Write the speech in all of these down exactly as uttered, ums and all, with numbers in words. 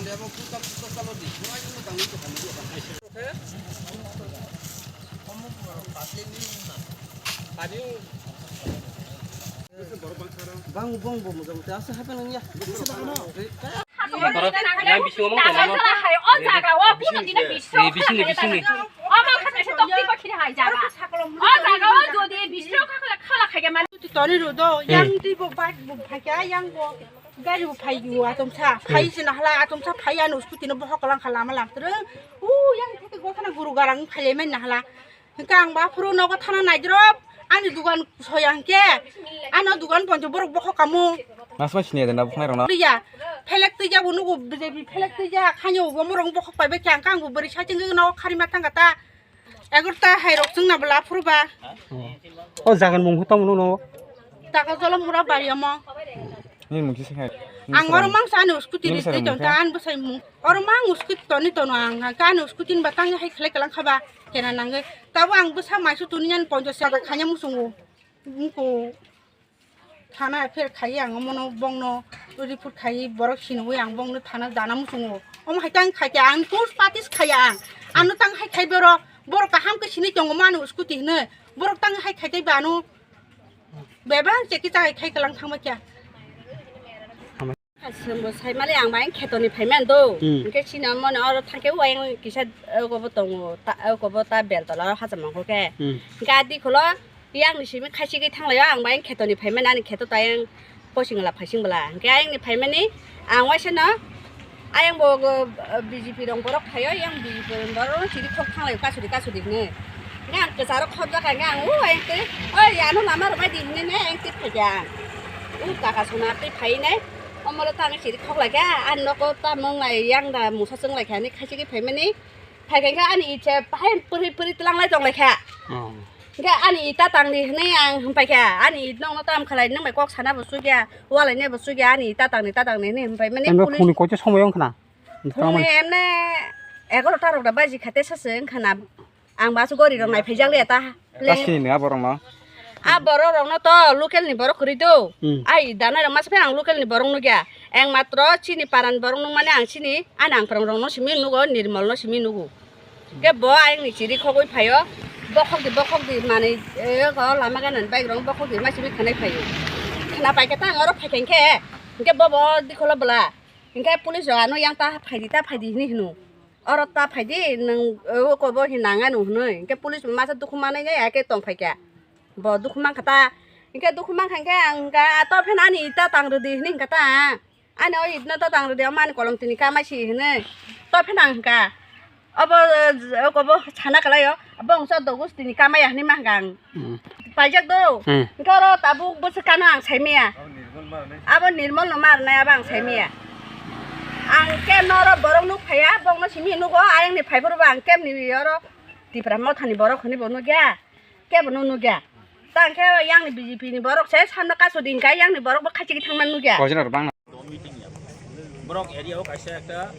Bang bong bo mojang te asa hape nang ya. Yang bisingo mang tongma. Hai, o jaga o, buno dina bising. Eh, bising ni, bising ni. O ma khatna se tokti bakhi hai jaga. O jaga o jodi bising khala khala khai mani. Toni ro do, yang ti bo bike bo phai kha, yang bo gari bo phai ju atom sa. Phai se na hala atom sa phai ano scooty no bohok lang khala ma lam tre. U yang theke go thana guru garang phai le men na hala. Hingke ang ba phuru nogo thana naidrop, ani dugan soya hingke, ano dugan ponjo borok bokhok kamo. Mas mas sini ada nabuk nai rona. Iya, phelek tija bo nugo B J P phelek tija, khanyo bo morong bokhok pai bekhe ang kang bo beri saiching nogo khari matang kata. Egarta hai rok chwng na bwla phuru ba. O jagan mung hutam no no. Taka jolo mura bari omo. Ni mung kisa khai. Ang oro mangsa ani scooty ri tei tonta an bwsai mung. Oro mang scooty toni tono ang, ang ka ani scooty ni batang hai khlai kalang khaba kena nangwi. Tabo ang bwsa maisu tuni ani ponjo saka khanya musungo. Mungko thana pher khai ang omono bongno report khai borok sinwi ang bongno thana dana musungo. Omo hai tang khai ang tus patis khai ang. Ano tang hai khai boro borok kaham ke sini tongo mano scooty hino. Borok tang hai khai tei bano. Bebang cheki chai khai kalang thangma kya. Aswkbo saimali ang bai khetoni phaiman do. Hmm. Hingke chini mone oro thangke uayang kisa ukobo tongo, ta ukobo ta beltola oro hacham mangkho khe. Hmm. Hingke adi kholo yang ni simi khaisigi thanglaio ang bai khetoni phaiman ani kheto tayang posing la phaising bwla. Hingke ayang ni phaimani ang waisa no ayang bo B J P rong borok phaio, yang B J P rong borok no chiri khok thanglaio kasuri kasuri hwnwi. Hingke ang kwcharo khobjak kha hingke ang uayang twi, oi ano lama rwbai di hwnwi ne ayang twi phaikha ang. U kaka sona twi phai nai. Omoro ta ang siri khok lai kha, ani nogo ta mung lai yang da mungsa chwng lai kha, ani khaisigi phaimani. Phai kha ani ite bahai pwrwi pwrwi tlang lai tong lai kha. Oh. Hingke ani ita tang di hwnwi ang hwn pai kha, ani it nokno tam khalai nang bai kok sana bo chukya, walaina bo chukya, ani ita tang di, ta tang di hwnwi hwn pai mani. Emre police phone ni koito somoi wng khna. Phone ni emne egaroh ta rok da baji kha te sa se wng khna. Ang basu gori rok nai phaijak liya ta. Kasini ni aborok no. A borok rok no to local ni borok kwrwi do. Hmm. Ai danai rok masa phai ang local ni borok nukya. Ang matro chini paran borok nukmani ang chini, ani ang phrang rok no simi nugo, Nirmol no simi nugo. Ke bo ayang ni chiri khogwi phaio. Bokhok di, bokhok di manwi, eh, ko lama gana ni bike rok bokhok di ma simi khanai phaio. Khna pai khe ta ang oro phai khe, hingke bo bo dikholo bwla. Hingke police rok ano yang ta phaidi, ta phaidi hini hino. Oro ta phaidi, nwng, eh, oko bo hinang ano hwnwi. Hingke police masa dukhu manai ya, ya khe tong phai kha. Bo dukhu man kha ta. Hingke dukhu man kha hingke ang hingka, "A to phen ani ita tang rwdi," hwnwi hingka ta. Ani o itno ta tang rwdi, omo ani kolom tini kamai si hwnwi. To phen ang hingka. Obo, eh, oko bo sana kalai o. Bo wngsa dogus tini kamai ya hwnwi ma hingka ang. Hmm. Paijak do. Hmm. Hingke oro tabuk bwswk kano ang saimaya. Abo Nirmol no marnai abo ang saimaya. Ang kemno oro borok nuk phaiya, bokno simi nugo, ayang ni phaiphuru bo ang kemni oro Tipra Motha ni borok hwnwi bo nukya, kebo no nukya. Ta ang khe yang ni B J P ni borok se samno kaso din kai, yang ni borok bo khachi thangma nukya. Kojna rok bang. Meeting ya. Borok area o kaisa ekta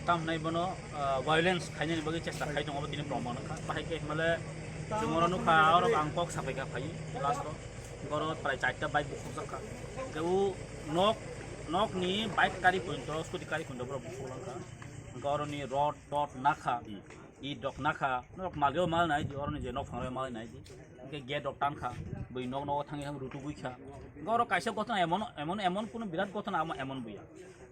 tamnai bono, ah, violence khainani bagwi chesta khai tongo, tini proman wngkha. Bahai khe himale chwngno nukha, orok ang kok sapai kha phai last o. Borok prai charta bike bukhuk jakha. Keu nok, nok ni bike kari pointo, scooty kari pointo borok bukhuk langkha. Boroni rod, rod nakha. It rok nakha, norok malio mal nai di, oroni je nok phangroi mal nai di. Hingke gate rok tankha, bui nok nogo thangwi thang rutugwi kha. Hingke oro kaisa gotona emon, emon, emon kuno birat gotona amo emon buya.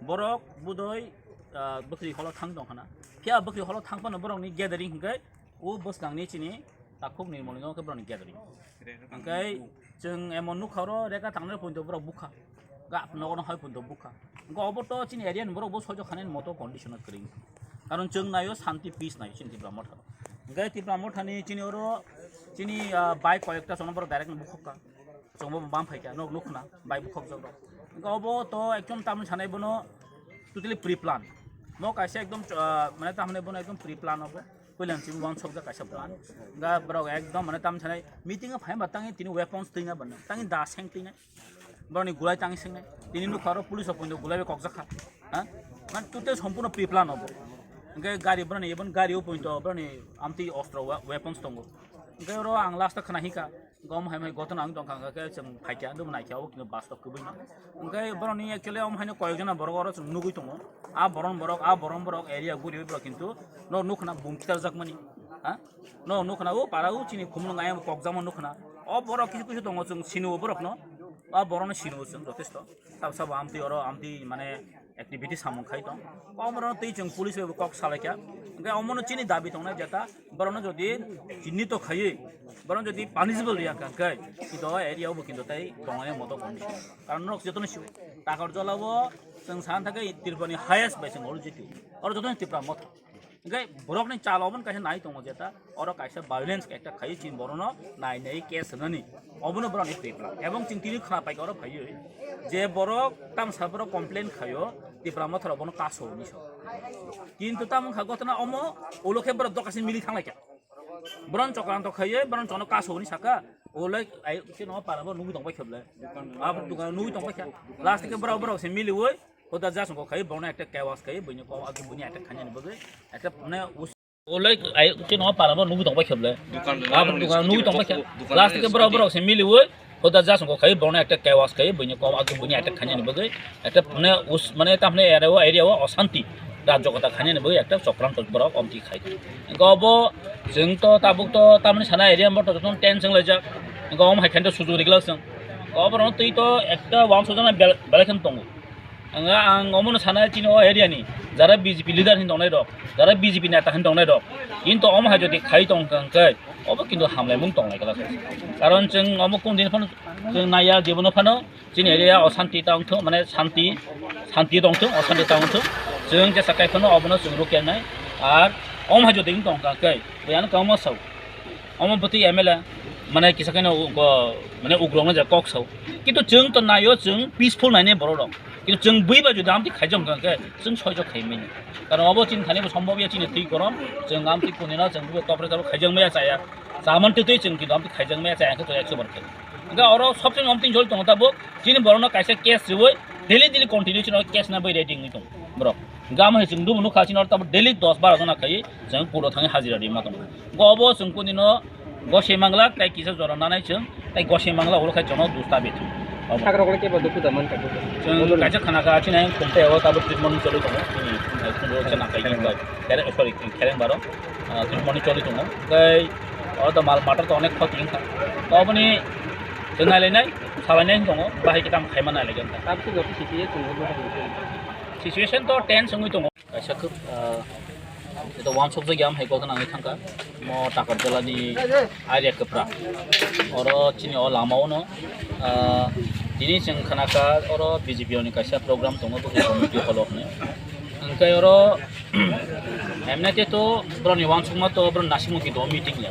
Borok budoi, ah, bwkhri holo thang tong khana. Phiya bwkhri holo thang phano borokni gathering hingke o bwskangni chini takhuk ni moni no khe borokni gathering. Hingke chwng emon nukha oro rega tangnai pointo borok bukha. Ga nogo no hai pointo bukha. Hingke obo to chini area ni borok bo sojo khanani moto condition o kwrwi. Karon chwng naio shanti peace naio chini Tipra Motha. Hingke Tipra Motha ni chini oro chini, ah, bike koyekta chwngno borok direct no bukhokka. Chwngbo bam phaikha, nok nukhna, bike bukhokjak rok. Hingke obo to ekdom tamni sanai bono totally pre plan. Mo kaisa ekdom, ah, mane tamni bono ekdom pre plan obo. Puilan chini wansokjak kaisa plan. Ga borok ekdom mane tam sanai meeting o phai ba tangi tini weapons twina bana. Tangi da seng twina. Boroni gulai tangi sengnai. Tini nukha oro police o pointo gulai bai kokjak kha. Ha? Man tute sompurno pre plan obo. Hingke gari boroni ebon gari o pointo boroni amtwi ostro wa-, weapons tongo. Hingke oro ang last o khna hika. Gom hai mai gotona ang tongkha, hwnkhe chwng phaikha, nuknai kha, o kino bastob kwbwi no. Hwnkhe borokni actually omo haino koyekjona borok oro chwng nugwi tongo. A boron borok, a boron borok area guriwi borok kintu no nukna bum kitarjakmani. Ha? No nukna o para o chini khumlwng ayang kokjakma nukna. O borok kisu kisu tongo chwng siniwo borokno. A borokno siniwo chwng jotesto. Sabo sabo amtwi oro amtwi mane activity samung khai tong. Omo rok twi chwng police bai bo kok salai kha. Hwnkhe omono chini dabi tongnai jeta borokno jodi chinni to khaiwi, borokno jodi punishable riya kha hwnkhe kintu o area o bo kintu tei tongnai moto condition. Karon norok jotono sio Takarjala o chwng sana thangkhe Tripura ni highest bai chwng oro jiti. Oro jotono Tipra Motha. Hwnkhe borokni chalo obono kaisa nai tongo jeta oro kaisa violence ekta khai chini borokno nai nai case rwnani obono borokni twi plan. Ebong chwng tini khna paikha oro phaiwi je borok tamsa borok complain khaio Tipra Motha rok bono kaso hinwi sao. Kintu tamo wngkha gotona omo ulo khe borok dokasi mili thanglaikha. Borok chokranto khaiwi borok chono kaso hinwi saka. Ulai ai chini o para bo nugwi tongbai khe bwle. Abo dukan nugwi tongbai kha. Last khe borok borok se miliwi. Hoda jasongo khai bono ekta kewas khai buini ko agi buini attack khainani bagwi ekta mane us-, olai ai chini o para bo nugwi tongbai khe bwle. Abo dukan nugwi tongbai kha. Last khe borok borok se miliwi hoda jasongo khai bono ekta kewas khai buini ko agi buini attack khainani bagwi ekta mane us-, mane tamne area o, area o osanti rajyo kota khainani bagwi ekta chokranto borok omti khai. Go bo chwng to tabuk to tamni sana area mo to jotono tension laijak. Go om hai khan to sujuk riglak chwng. Go borok twi to ekta wansukjana bel-, belai khe tongo. Ang, ang omono sana chini o area ni jara B J P leader hin tongnai rok, jara B J P neta hin tongnai rok. Kintu omo hai jodi khai tong kha hwnkhe obo kintu hamlaimung tongnai kala. Karon chwng omo kun din phano chwng naiya jibono phano chini area o santi tong thung, mane santi, santi tong thung, o santi tong thung. Chwng jesa kai phano obono chwng rukya nai. Ar omo hai jodi tong kha hwnkhe buyano kamo sao. Omo bwtwi M L A mane kisa khe no ugo mane ugrok no je kok sao. Kintu chwng to naio chwng peaceful naine borok rok. Kintu chwng bui bai jodi amtwi khaijak hwnkha khe chwng soijo khai mani. Karon obo chini thani bo sombobya chini twi korom chwng amtwi kuni no chwng bui topre topre khaijak maya chaya. Chaman twi twi chwng kintu amtwi khaijak maya chaya khe to ekso bar khai. Hwnkhe oro sobse amtwi jol tongo tabuk chini borok no kaisa case riwi daily daily continue chini case na bai ready wngwi tongo borok. Gam hai chwng dubu nukha chini oro tabuk daily dos baro jona khai. Chwng puro thangwi hajira ri ma tong. Go obo chwng kuni no gosei manglak tei kisa jora nanai chwng tei gosei manglak ulo khai chwng no dusta bethu. Obo. Sakra kole kebo dukhu da man ka dukhu. Chwng kaisa khana kha chini khum tei o tabuk treatment choli tongo. Chini khum ro chana khai ni ba. Kere, sorry, kereng baro. Ah, treatment choli tongo. Tei o to mal matter to onek khoti wngkha. To oboni chwng nai lai nai, salai nai tongo. Bahai kitam khai ma nai lai ganta. Tabuk to joto situation wngwi tongo. Situation to tense wngwi tongo. Kaisa khub, ah, ito wansukjak ya, hai kok nangwi thangkha. Mo Takarjala ni area kwpra. Oro chini o lama o no, ah, tini chwng khana kha oro B J P ni kaisa program tongo, bwkhwrwi community hall o hwnwi. Hwnkhe oro emnai khe to borok ni wansukma to borok naisingmung kintu o meeting ya.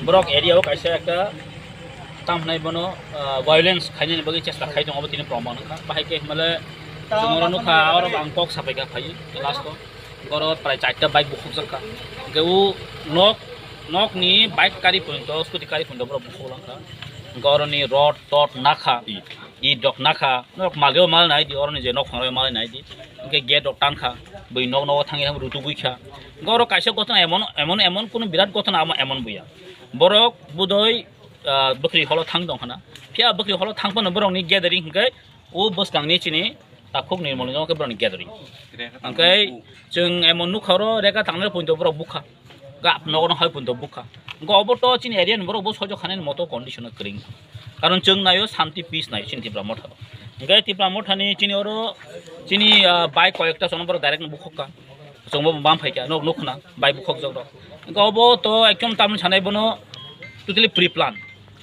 Borok area o kaisa ekta tam hwnai bono, ah, violence khainani bagwi chesta khai tongo, abo tini proman wngkha. Bahai khe himale chwng oro nukha, oro ang kok sapai kha phai last o. Oro prai charta bike bukhukjak kha. Hwnkhe o nok, nok ni bike kari pointo, scooty kari pointo borok bukhuk lang kha. Hwnkhe oro ni rod, tod nakha, it rok nakha, nok malio mal nai di, oro ni je nok phang rok mal nai di. Hwnkhe gate rok tang kha, bui nok nogo thangwi thang rutugwi kha. Hwnkhe oro kaisa gotona emon, emon, emon kunu birat gotona amo emon buya. Borok budoi ah, bwkhri holo thang tong khana. Phiya bwkhri holo thang phano borokni gathering hwnkhe o bwskangni chini takhuk nirmol ni khe borokni gathering. Hwnkhe chwng emon nukha oro rega tangnai pointo borok bukha. Gap nogo no hai pointo bukha. Hwnkhe obo to chini area ni borok bo soijo khanani moto condition o kwrwng. Karon chwng naio shanti peace nai chini Tipra Motha. Hwnkhe Tipra Motha ni chini oro chini, ah, bike koyekta sono borok direct no bukhuk kha. Chwngbo bam phaikha, nok nukhna, bai bukhukjak rok. Hwnkhe obo to ekdom tamni sanai bono totally pre plan.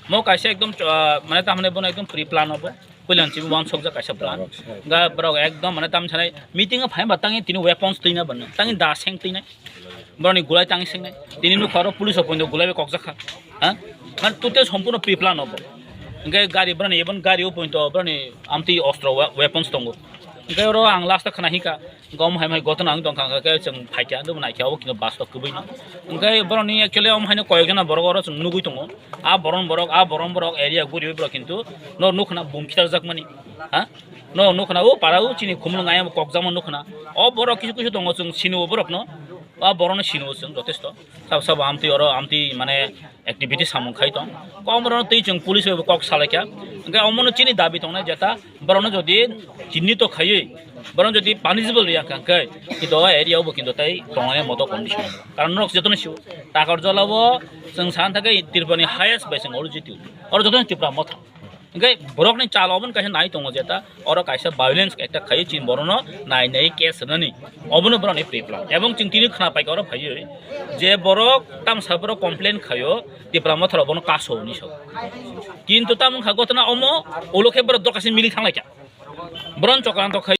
Mo kaisa ekdom, ah, mane tamni bono ekdom pre plan obo. Puilan simi wansukjak kaisa plan. Hwnkhe borok ekdom mane tamni sanai meeting o phai ba tangwi tini weapons twina bano. Tangwi da seng twinai. Boroni gulai tangwi sengnai. Tini nukha oro police o pointo gulai bai kokjak kha. Ha? Mane total sompurno pre plan obo. Hwnkhe gari boroni ebon gari o pointo boroni amtwi ostro we-, weapons tongo. Hwnkhe oro ang last o khna hika. Gom hai mai gotona ang tongkha, hwnkhe chwng phaikha, nuknai khe obo kintu bastob kwbwi no. Hwnkhe borokni actually omo haino koyekjona borok oro chwng nugwi tongo. A boron borok, a boron borok area guriwi borok kintu no nukhna bum kitarjakmani. Ha? No nukhna o para o chini khumlwng ayang kokjakma nukhna. O borok kisu kisu tongo chwng sini o borokno. A borokno sino chwng jotesto. Sabo sabo amtwi oro amtwi mane activity samung khai tong. Kok borokno twi chwng police bai bo kok salaikha. Hwnkhe omono chini dabi tongnai jeta borokno jodi chinni to khaiwi borokno jodi punishable riya kha hwnkhe kintu o area o bo kintu tai tongnai moto condition. Karon norok jotono sio. Takarjala o chwng san thangkhe Tripura ni highest bai chwng oro jitio. Oro jotono Tipra motha. Hwnkhe borokni chal obono kaisa nai tongo jeta oro kaisa violence ekta khaio chini borokno nai nai case rwnani obono borokni pre plan ebong chwng tini khna paikha oro phaiwi je borok tamsa borok complain khaio Tipra motha rok bono kaso hwnwi sao kintu tamo wngkha gotona omo ulo khe borok dorkasi mili thanglaikha borokno chokranto khai